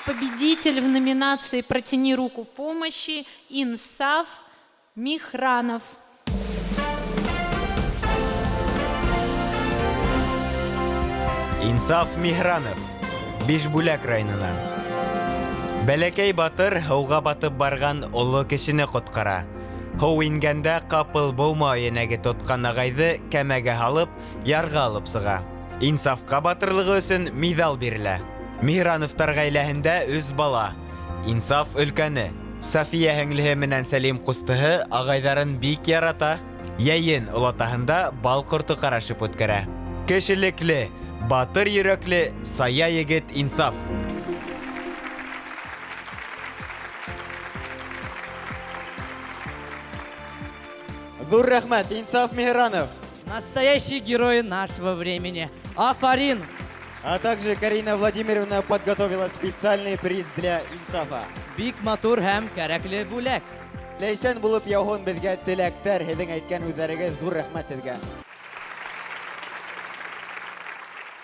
Победитель в номинации «Протяни руку помощи» Инсаф Михранов. Инсаф Миһранов, Бишбүләк районынан. Бәләкәй батыр һыуға батып барған оло кешене ҡотҡара. Һыу ингәндә ҡапыл быума өйәнәге тотҡан ағайҙы кәмәгә һалып, ярға алып сыға. Инсафҡа батырлығы өсөн миҙал бирелә. Миһрановтар ғаиләһендә өс бала. Инсаф өлкәне. София һеңлеһе менән Сәлим ҡустыһы ағайҙарын бик ярата. Йәйен олатаһында бал ҡорто ҡарашып үткәрә. Кешелекле, батыр йөрәкле, сая егет Инсаф. Ҙур рәхмәт, Инсаф Миһранов. Настоящие герои нашего времени. Афарин! А также Карина Владимировна подготовила специальный приз для Инсафа. Бик матур һәм кәрәкле бүләк. Ләйсән булып яуһын беҙгә теләктәр, һеҙҙең әйткән һүҙҙәрегеҙ, ҙур рәхмәт һеҙгә.